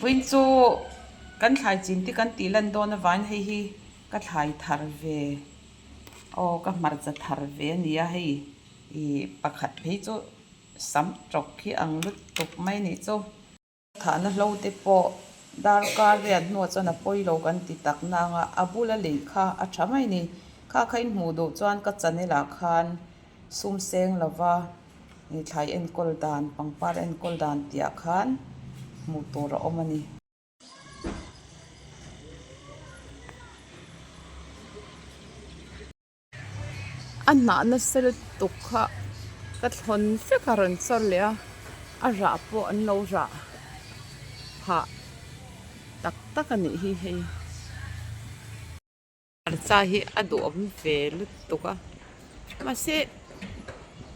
Vawiin chu kan thlai chin te kan tih lan dawn avangin hei hi ka thlai thar ve aw ka hmarcha thar ve a ni a hei ih pakhat phei chu sam tawk hi ang lutuk mai a nih chu. Thahna hlo te pawh darkar riat hnuah chuan a pawi lo kan ti tak nang a, a bula lei kha a tha mai ni. Kha kha in hmuh duh chuan ka channel ah khan sum seng lova thlai enkawl dan, pangpar enkawl dan tih ah khan hmuh tur a awm a ni. A hnah nasa lutuk kha ka thlawn vek a rawn chawr leh a, a rah pawh an lo rah phah tak tak a nih hi hei. Hmarcha hi a duhawm ve lutuk a mahse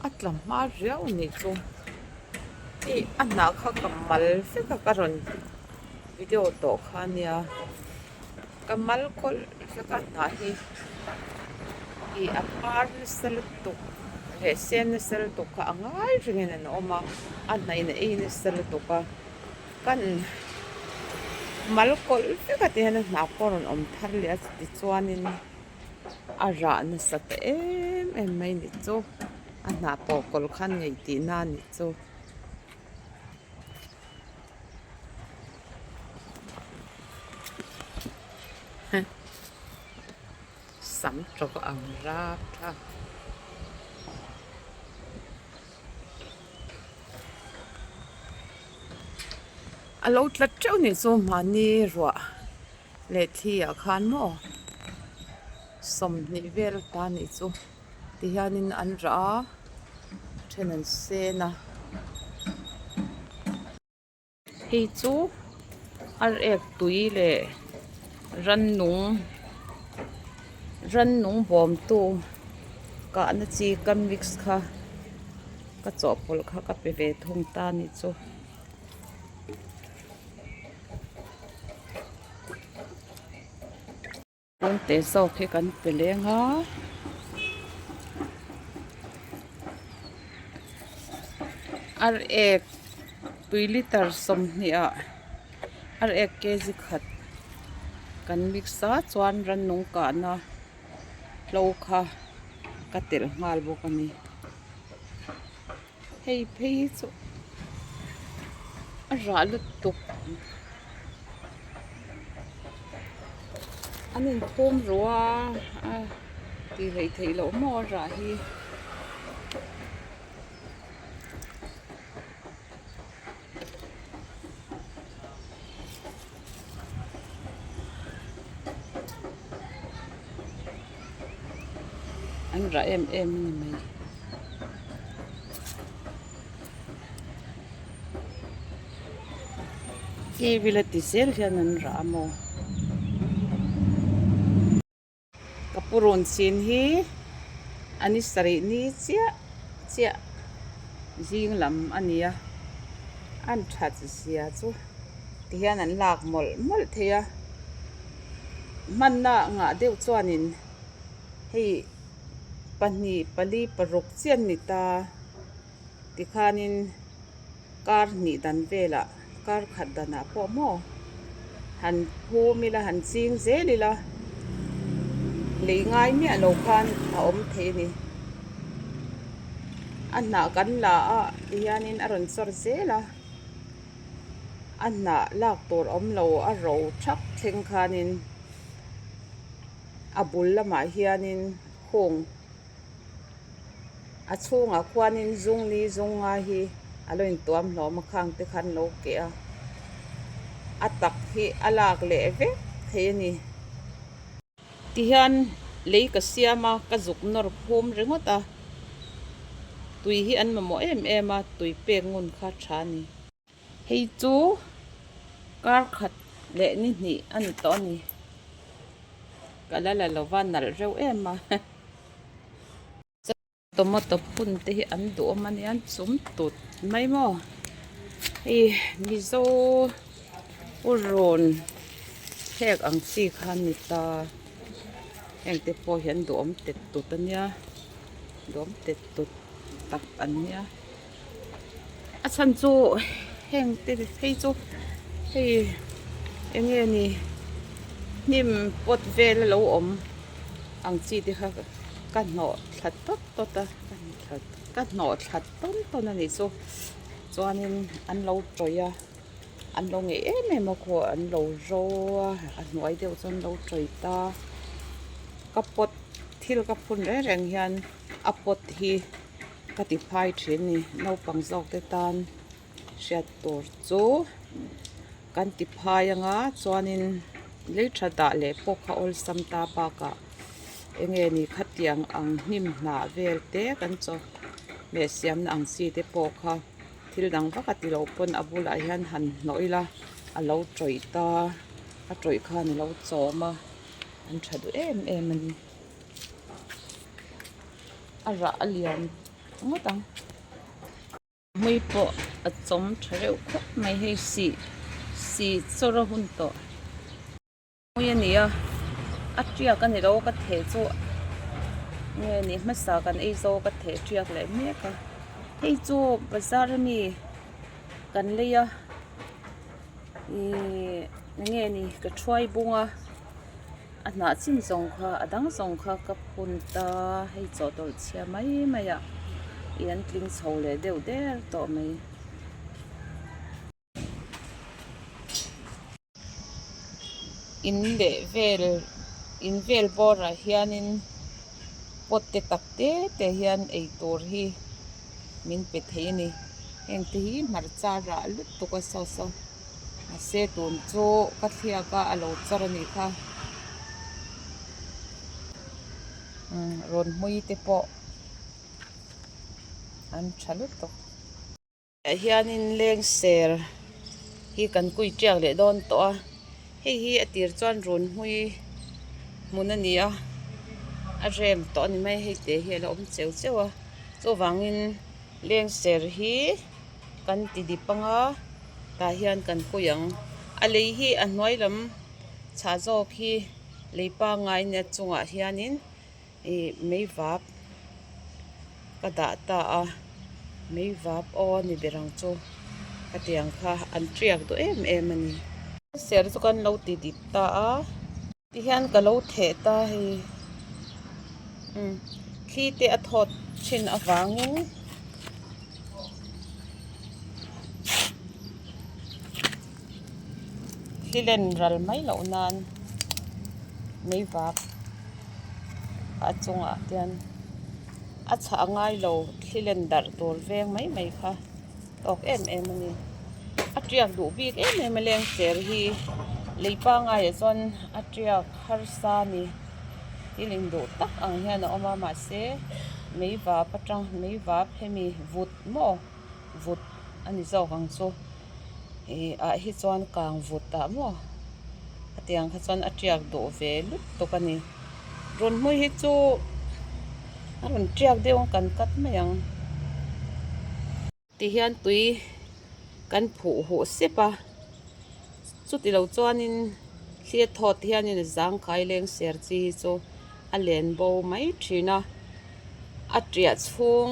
a tla hma riau a nih chu hei a hnah kha ka mal vek a ka rawn video tawh kha a nia. Ka mal kawlh vek a hnah hi ih a par nasa lutuk leh sen nasa lutuk kha a ngai rengin an awm a, a hnahin a ei nasa lutuk a, kan mal kawlh vek a ti hian a hnah pawh a rawn awm thar leh a tichuanin a rah nasa ta em em mai ni chu a hnah pawh kawlh khan ngaih tihna a nih chu. Sam tawk ang rap thlak. A lo tla teuh nih chu mahni ruah leh thli ah khan maw 20 vel ta nih chu. Tihianin an rah a, then an sen a. Hei chu ar ek tui leh rannung rannung bawmtu kahna chi ka mix kha ka chawhpawlh kha ka pe ve thung ta a nih chu. Kawngte zawk hi kan pe leng a ar ek tui litre 20 ah ar ek kg khat kan mix a chuan rannung kahna hlo kha ka telh nghal bawk a ni. Hei phei hi chu a rah lutuk an inphum ru a a tih hleih theih loh maw a rah hi. An rah em em a ni mai. Kevil a ti zel hian an rah a maw. Ka pu rawn chin hi a ni sarih ni chiah chiah zing lam a ni a, an that zia chu tihian an lak mawlh mawlh thei a, hmanna ngah deuh chuanin hei pahnih pali paruk chiah an ni ta tikhanin. Kar hnih dan velah kar khat danah pawh maw han phum ila han ching zel ila lei ngai miah lo khan a awm thei a ni. A hnah kan la a tihianin a rawn chawr zel a, a hnah lak tur awm lo a ro thak thleng khanin a bul lamah hianin khung. A chhungah khuanin zung ni zung nga hi a lo intuam hlawm a khang te khan lo keh a a tak hi a lak leh vek thei a ni. Tihian lei ka siam a ka zuk nawr phum ringawt a tui hi an mamawh em em a tui pek ngun kha tha a ni. Hei chu kar khat leh ni hnih a ni tawh a ni. Ka la la lova nalh reuh em a. Tomato phun te hi an duhawm a nia an chum tut mai maw. Hei Mizo purun thlek ang chi kha a ni ta. Heng te pawh hi an duhawm tet tut a nia duhawm tet tut tak an nia. A chhan chu heng te phei chu Hei eng nge ni hnim pot vel a lo awm ang chi te kha ka hnawh thla tawt tawt a ka hnawh thla tawn tawn a nih chu chuanin an lo tawih a an lo ngeih em em a khaw an lo ro a a hnuai deuh chu an lo tawih ta ka pot thil ka phun reng reng hian a pot hi ka ti phai thin a ni naupang zawk te tan. Hriat tur chu kan ti phai anga chuanin lei tha dah leh pawh kha awlsam ta bakah eng nge ni khatiang ang hnim hnah vel te kan chaw leh siamna ang chi te pawh kha thil dang vak a ti loh pawn a bulah hian han hnawh ila a lo tawih ta a tawih khan a lo chawm a an tha duh em em a ni a rah a lian ngawt ang. Hmui pawh a chawm tha reuh khawp mai hei sih sih chawr a hun tawh hmui a ni a a tiak a ni lo ka theh chu nge ni hmasa kan ei zo ka theh tiak leh mek a hei chu bazar ami kan lei a ihh enge ni ka thuai bung a a hnah chin zawng kha a dang zawng kha ka phun ta hei chawhtawlh chhia mai mai ah ih an tling chho leh deuh der tawh mai. In leh vel in vel bawrah hianin pot te tak te te hian eitur hi min pe thei a ni heng te hi hmarcha rah lutuk a saw saw. Mahse tun chu ka thliak a a lo char a nih kha umm rawn hmui te pawh an tha lutuk. Ah hianin leng ser hi kan kui tiak leh dawn tawh a hei hi a tir chuan rawn hmui hmun a ni a a rem tawh a ni mai hei te hi a la awm cheu cheu a chuvangin leng ser hi. Kan ti dip anga tah hian kan kui ang. A lei hi a hnuai lam chhah zawk hi lei pangngai nia chungah hianin ih mei vap ka dah ta a mei vap aw a ni ber ang chu hetiang kha an tiak duh em em a ni. Ser chu kan lo ti dip ta a. Tihian ka lo theh ta hei umm thli te a thawt thin avangin thli len ral mai loh nan mei vap a chungah hian a chhah ngai lo thli len darh tur veng mai mai kha. Tawk em em a ni. A tiak duh bik em em a leng cher hi lei pangaiah chuan a tiak harsa a ni. Thil induh tak ang hian a awm a mahse mei vap atang mei vap hemi vut maw vut a ni zawk ang chu ih ah hi chuan kang vut ah maw hetiang kha chuan a tiak duh ve lutuk a ni. Rawn hmui hi chu a rawn tiak deuh a kan cut mai ang. Tihian tui kan phuh huh sep a, chuti lo chuanin thli a thawt hianin a zangkhai leng ser chi hi chu a len bo mai thin a, a tiah chhung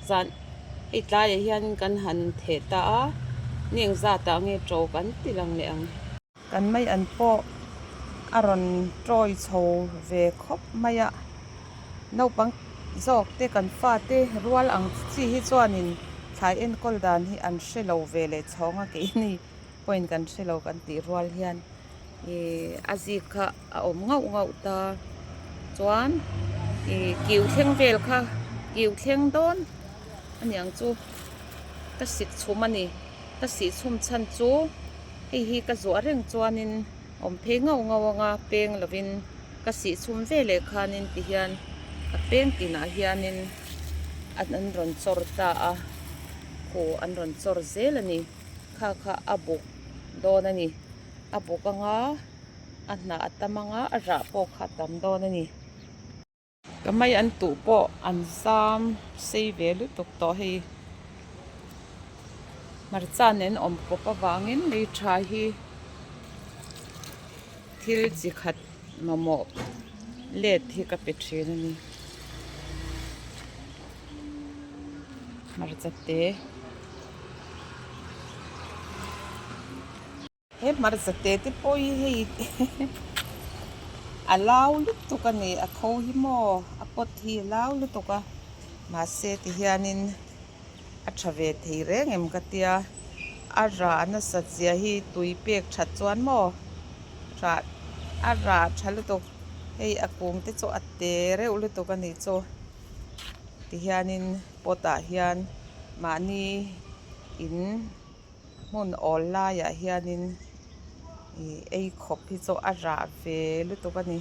zan hei tlaiah hian kan han theh ta a, ni engzatah nge to kan ti lang leh ang. Kan mai an pawh a rawn tawi chho ve khawp mai a, naupang zawk te kan fate rual ang chi hi chuanin thlai enkawl dan hi an hre lo ve leh chhawng a keini pawhin kan hre lo kan tih rual hian ih a zik kha a awm ngauh ngauh ta chuan ih kiu thleng vel kha kiu thleng dawn a niang chu ka sik chhum a ni ka sih chhum chhan chu. Hei hi ka zuah reng chuanin awm phei ngauh ngauh anga peng lovin ka sih chhum ve leh khanin ti hian a peng tinah hianin an an rawn chawr ta a khu an rawn chawr zel a ni kha kha a buk dawn a ni a buk anga a hnah a tam anga a rah pawh kha a tam dawn a ni. Ka mai an tuh pawh an zam sei ve lutuk tawh hei. Hmarcha nen awm kawp avangin lei tha hi thil chi khat mamawh let hi ka pe thin a ni. Hmarcha te. He hmarcha te te pawh hi hei a lau lutuk a ni a kho hi maw a pot hi a lau lutuk a mahse tihianin a tha ve thei reng em ka tia a rah nasat zia hi tui pek that chuan maw rah a rah tha lutuk hei a kung te chu a te reuh lutuk a nih chu tihianin pot ah hian mahni in. Hmun awl laiah hianin ih ei khawp hi chu a rah ve lutuk a ni.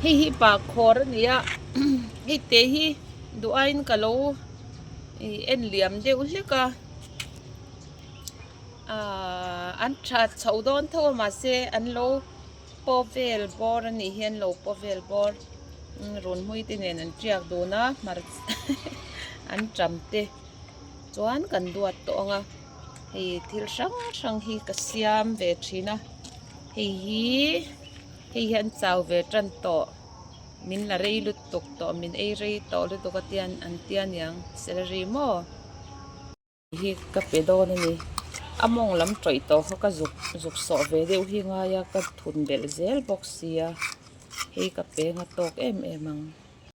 Hei hi pahkhawr a ni a hei te hi duh aiin ka lo ih en liam deuh hlek a ahh an tha chho dawn tho a mahse an lo paw vel bawr a nih hi an lo paw vel bawr runhmui te nen an tiak dun a hmarcha an tam te. Chuan kan duat tawh ang a, hei thil hrang hrang hi ka siam ve thin a, hei hi hei hi an chau ve tan tawh min la rei lutuk tawh min ei rei tawh lutuk a tian an tia niang celery maw hi ka pe dawn a ni a mawng lam tawih tawh kha ka zuk zuk sawh ve deuh hi ngai a ka thun belh zel bawk sia hei ka peng a tawk em em ang.